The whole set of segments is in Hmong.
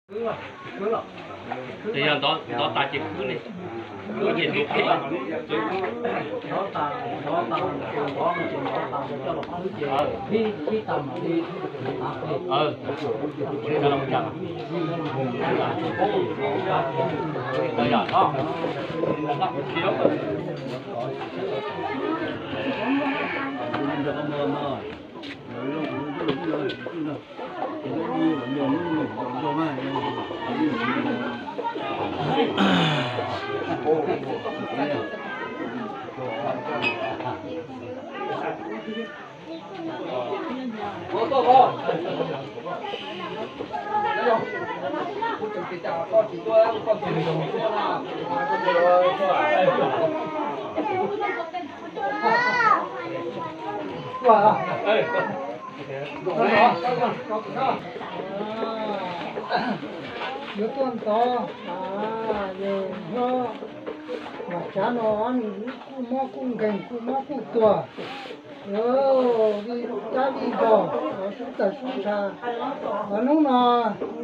Ces yog ntov tas ces khwb ne, khwb ces tus qhib. Yuav tuaj ntov, yog nyob mas tsav no nws kuj mob kuj nkeeg kuj mob kuj tuag. Vij dab vij zog, sub tawg sub ntsha. Hnub no,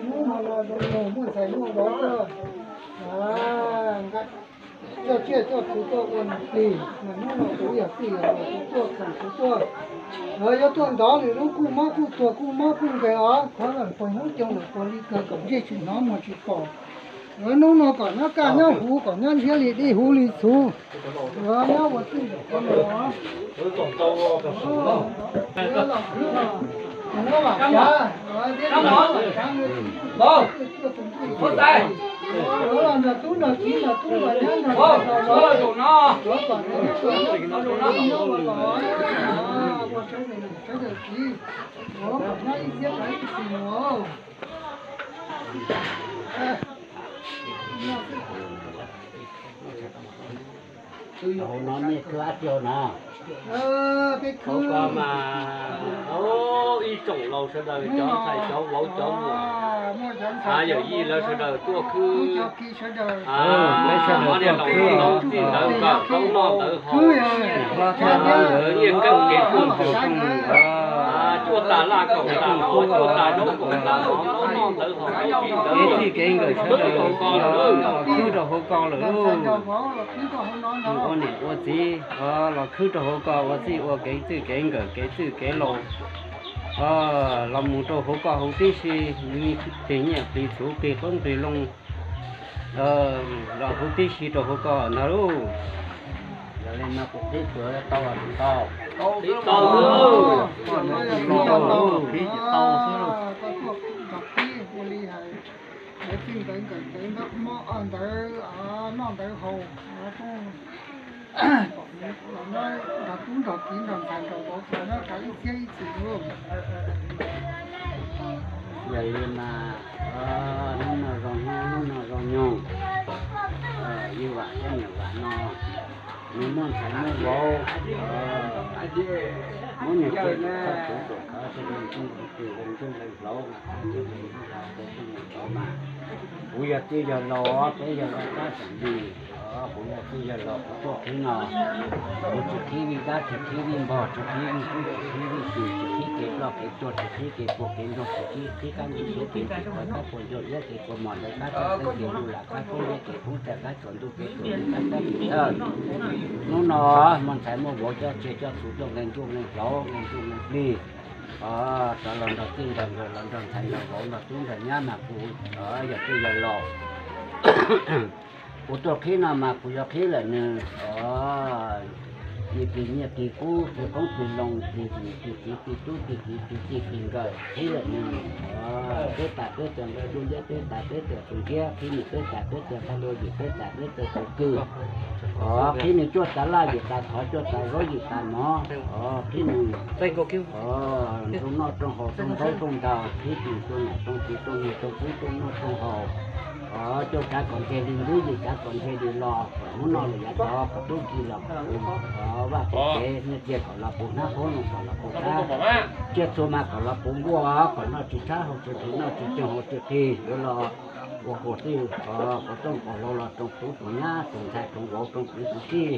hnub no no zoo nug muaj ntxhais muaj vauv tuaj, coj tsiaj coj txhu tuaj ua nws plig. Mas hnub no kuv yog tij yog los kuv tuaj khoom kuv tuaj, yuav tuaj ntov nws lub kuj mob kuj tuag kuj mob kuj nkeeg os. Qhov no puas hnub coo lawm puas li kawg kom ntsej tsis hnov muag tsis pom. Hnub no kom nyob kaj nyob huv kom nyob ntsiab li dej huv li txhuv. Nyob ua tij qhov no. Nyob vam tsav, nyob vam tsav, nyob tub nrog kiv nrog tub nrog nyab nrog nrog no, kom nyob ua los, ua sawv daws niam sawv daws txiv, kom nyob ib txhiab ib txhis mus. Hauv no nej khwb dab tsi na? Khwb ko mas, ib tsoom laus sawv daws, cov ntxhais cov vauv cov muam, yawm yij lawv sawv daws tuaj khwb. Peb sawv daws tuaj khwb os. Ntawd nkawm taub noj ntawd haus, nyiaj keeb kev tuaj ntxwm, cuaj tas laj kaum tas mov, cuaj tas zaub kaum tas mov, taub noj ntawd haus, kev txij kev nkawm sawv daws los khwb rau hauv ko lawm. Ua niam ua txiv los khwb rau hauv ko ua txij ua kev txij kev nkawm kev txwj kev laus los mus rau hauv ko huv tib si, plig nyiaj plig txhuv plig qoob plig loo los huv tib si rau hauv ko ntag lauj. Yog li no kuv qhib tau tsis tau? Qhib tau. Qhib tau xwb. Ntawd txij ntawd nkawm ntawd mob ntawd noj ntawd haus, nrog tub nrog kiv nrog ntxhais nrog vauv txog nyob kav ib txhiab ib txhis lauj. Yog li mas hnub no zoo hnub, hnub no zoo nyoog, yus vam thiab niam vam no, nws muaj ntxhais muaj vauv, muab niag txiv txoj kev ruam khov sawv daws ntuj nqe tus zoo ntuj nqe hloov mas, kuv yog tij yog laus, peb yog laus tab tom li, kuv yog tij yog laus kuv tuaj qhib no, kuv tsis qhib vij dab tsis qhib vij npog tsis qhib vij kub tsis qhib vij xyum tsis qhib kev ploj kev tuag tsis qhib kev puas kev ntsoog tsis qhib kab ntuj kev txim tsis qhib kab puas ntsoog iab kev puas mos ntawd kab txawj kev lus lam kab kub liab kev kub txawj kab tsuas ntuj kev tsuas kab txawj kev thawj. Hnub no muaj ntxhais muaj vauv coj tsiaj coj txhu tuaj nqe ntuj nqe hloov nqe ntuj nqe plig, rov los nrog tij nrog nkawm los nrog ntxhais nrog vauv nrog tub nrog nyab mas kuv yog tij yog laus, kuv tuaj qhib no mas kuv yuav qhib lawm nws, nyiaj plig nyiaj plig kub plig qoob plig loo plig niam plig txiv plig tub plig kiv plig txij plig nkawm qhib lawm nws, peb tas peb txawg nqe dub liab peb tas peb txawg tus ntiab qhib nws peb tas peb txawg nqe luj yim peb tas peb txawg tus kwj. Qhib nws cuaj tas laj yim tas thov cuaj tas zaub yim tas mov, qhib nws rooj noj rooj haus rooj ntaub rooj ntawv qhib nws rooj nam rooj txiv rooj niam rooj tub rooj noj rooj haus, cuaj tsav kom ntseg li ntuj yim tsav kom ntseg li los kom hnub no lawm yav tod kom tub ki los kom puv vaj puv tsev nyiaj txiag kom los puv hnab qoob loo kom los puv tab, tsiaj txhu mas kom los puv nkuaj kom noj tsis tshab haus tsis qhis noj tsis coog haus tsis qhis yuav los ua quas tij quas tooj quas hlau los rooj tub rooj nyab rooj ntxhais rooj vauv rooj kwv rooj tij.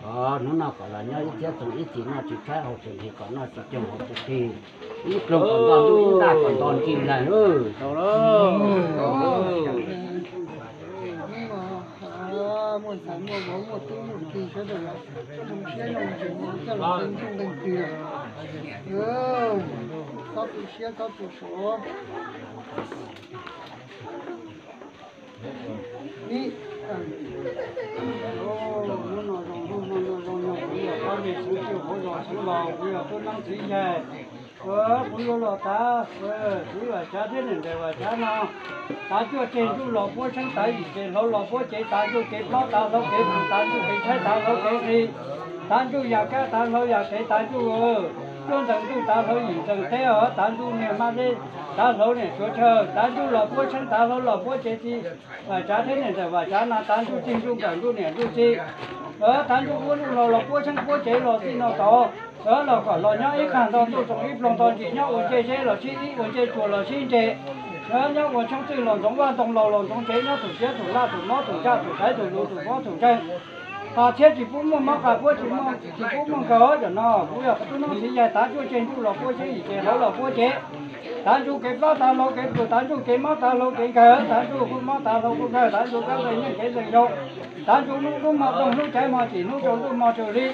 Hnub no kom los nyob ib txhiab txoos ib txhis noj tsis tshab haus tsis qhis kom noj tsis coog haus tsis qhis, ib ploog kom nto ntuj ib ntaj kom nto ntsis ntag. Siab tawm los, txoj hmoo siab zoo tsis muaj coj los teev ntuj nqeeg twg. Txhob tu siab txhob tu suav. Ib, hnub no zoo, hnub no zoo, hnub no zoo, kuv yog pab ntseeg xeev txwj hauv zos xeev laus, kuv yog tub neeb txiv yaig. Kuv yuav los tav, txiv Vam Tsav thiab niam ntxawm Vam Tsav no tav cuaj tseg ntsuj los puab tsheeb, tav yim tseg hlauv los puab cev, tav ntsuj kev plaub tav hlauv kev pus, tav ntsuj kev tshaib tav hlauv kev nqhis, tav ntsuj yam kab tav hlauv yam kev, tav ntsuj cuab ntxees ntuj tav hlauv yim ntxees teb os, tav ntsuj niag hmab zeb tav hlauv niam suav chaw, tav ntsuj los puab tsheeb tav hlauv los puab cev txiv Vam Tsav thiab niam ntxawm Vam Tsav no tav ntsuj txij ntsuj nkawm ntsuj niam ntsuj txiv, tav ntsuj puab ntsuj hlauv los puab tsheeb puab cev los txij no tod, los kom los nyob ib qhag nto ntuj tsoom ib ploog nto ntsis, nyob ua ncej zeb los sib ib, ua ncej tsuas los sib nres, nyob ua xyoob txwj los ntxoov vaj ntoo laus los ntxoov tsev, nyob thum tiab thum laj thum mob thum ncaj thum xaiv thum luv thum mob thum nkeeg. Qhov txhiab tsis pub muaj mob, qhov puab tsis muaj, tsis pub muaj nkaug. Tam no kuv yog tub neeb txiv yaig, tav cuaj tseg ntsuj los puab tsheeb, yim tseg hlauv los puab cev, tav ntsuj kev plaub tav hlauv kev pus, tav ntsuj kev mob tav hlauv kev nkaug, tav ntsuj kuj mob tav hlauv kuj nkaug, tav ntsuj kab nqe nyeej kev nqe yau, tav ntsuj hnub hnub hmo ntoog hnub caiv hmo cim hnub tsaus ntuj hmo tsaus hli,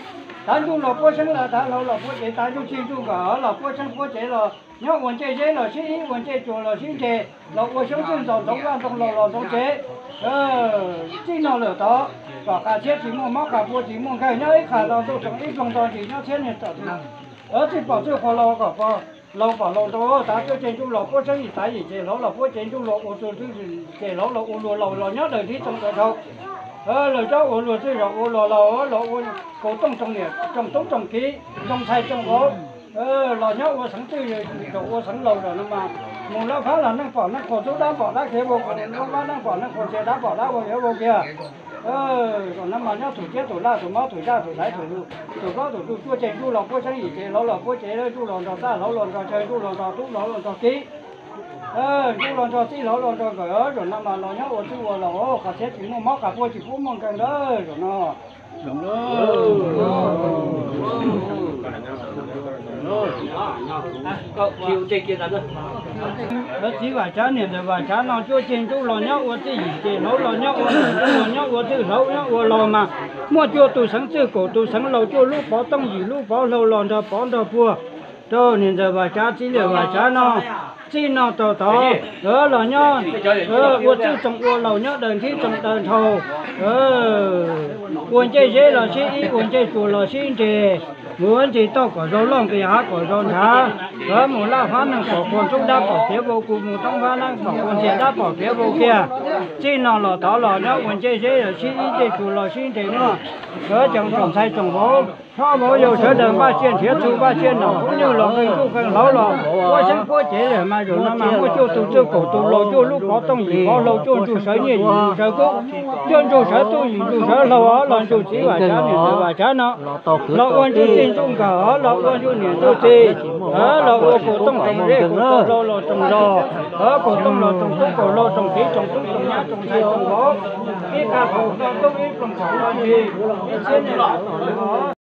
tav ntsuj los puab tsheeb lawm tav hlauv los puab cev, tav ntsuj txij ntsuj nkawm los puab tsheeb puab cev los nyob ua ncej zeb los sib ib, ua ncej tsuas los sib nres, los ua xyoob txwj ntxoov vaj ntoo laus los ntxoov tsev. Txij no lawm tod kom qhov txhiab tsis muaj mob, qhov puab tsis muaj nkaug, nyob ib qhag nto ntuj tsoom ib ploog nto ntsis, nyob txhiab niag tom tw txij pom txwj qhua laus kom pog laus pom laus nrau, tav cuaj tseg ntsuj los puab tsheeb, yim tav yim tseg hlauv los puab cev, ntsuj los ua txwj txwj tseg hlauv los ua luag laus los nyob daws nrib tsoom daws dhau, lawv cov ua luag txwj zos ua luag laus los ua kaus tooj tsoom niam tsoom tub tsoom kiv tsoom ntxhais tsoom vauv, los nyob ua xeev txwj, ua xeev laus lawm no mas mus laj phab los neej pom neej qhuas, ntxub dab pom dab khiav vau, mus laj phab neej pom neej qhuas, ntsia dab pom dab vau khiav vau kiag. Tam no mas nyob thum tiab thum laj thum mob thum ncaj thum xaiv thum luv thum mob thum nkeeg, cuaj tseg ntsuj los puab tsheeb, yim tseg hlauv los puab cev, ntsuj los nrog txaj hlauv los nrog chaw, ntsuj los nrog tub hlauv los nrog kib, ntsuj los nrog txij hlauv los nrog nkawm. Tam no mas los nyob ua txwj ua laus, qhov txhiab tsis muaj mob, qhov puab tsis pub muaj nkeeg lawm tam no. Lawv txiv Vam Tsav niam ntxawm Vam Tsav no cuaj tseg ntsuj los nyob ua txwj, yim tseg hlauv los nyob ua, los nyob ua txwj hlauv nyob ua laus mas muaj cuaj tus xeev txwj, kaum tus xeev laus, cuaj lub pov tooj, yim lub pov hlau los nrog pov nrog puag rau niam ntxawm Vam Tsav txiv liam Vam Tsav no. Txij no tau tod los nyob ua txwj tsoom ua laus nyob daws nrib tsoom daws dhau, ua ncej zeb los sib ib, ua ncej tsuas los sib nres, mus ua ntsis toj kom zau loj, nqis hav kom zau ntshav, mus laj phab neej pom qhuas, ntxub dab pom khiav vau, kuv mus thoob phab neej pom qhuas, ntsia dab pom khiav vau kiag. Txij no los tod los nyob ua ncej zeb los sib ib, ncej tsuas los sib nres, muaj tsoom ntxhais tsoom vauv, tsoom vauv yau sawv daws npaj tsiaj nrhiav txhu, npaj tsiaj nom, pub nyuj los nqeeg ntuj nqeeg hlauv los puab xeeb puab cev lawm mas zaum no mas muaj cuaj tus txwj, kaum tus laus, cuaj lub pov tooj, yim pov hlau, cuaj ntsuj sawv nyiaj, yim ntsuj sawv kub, cuaj ntsuj sawv tub, yim ntsuj sawv hlau, los ntsuj txiv Vam Tsav niam ntxawm Vam Tsav no, los ua ntsuj txij ntsuj nkawm, los ua ntsuj niam ntsuj txiv, los ua kaum tooj tsoom zej, kaum tooj hlau los tsoom zos, kaum tooj los tsoom tub kaum hlau, tsoom txiv tsoom tub, tsoom nyab tsoom ntxhais tsoom vauv, ib qhag kaum hlau tub, ib ploog kaum hlau ntsis, ib txhiab niaj kaum hlau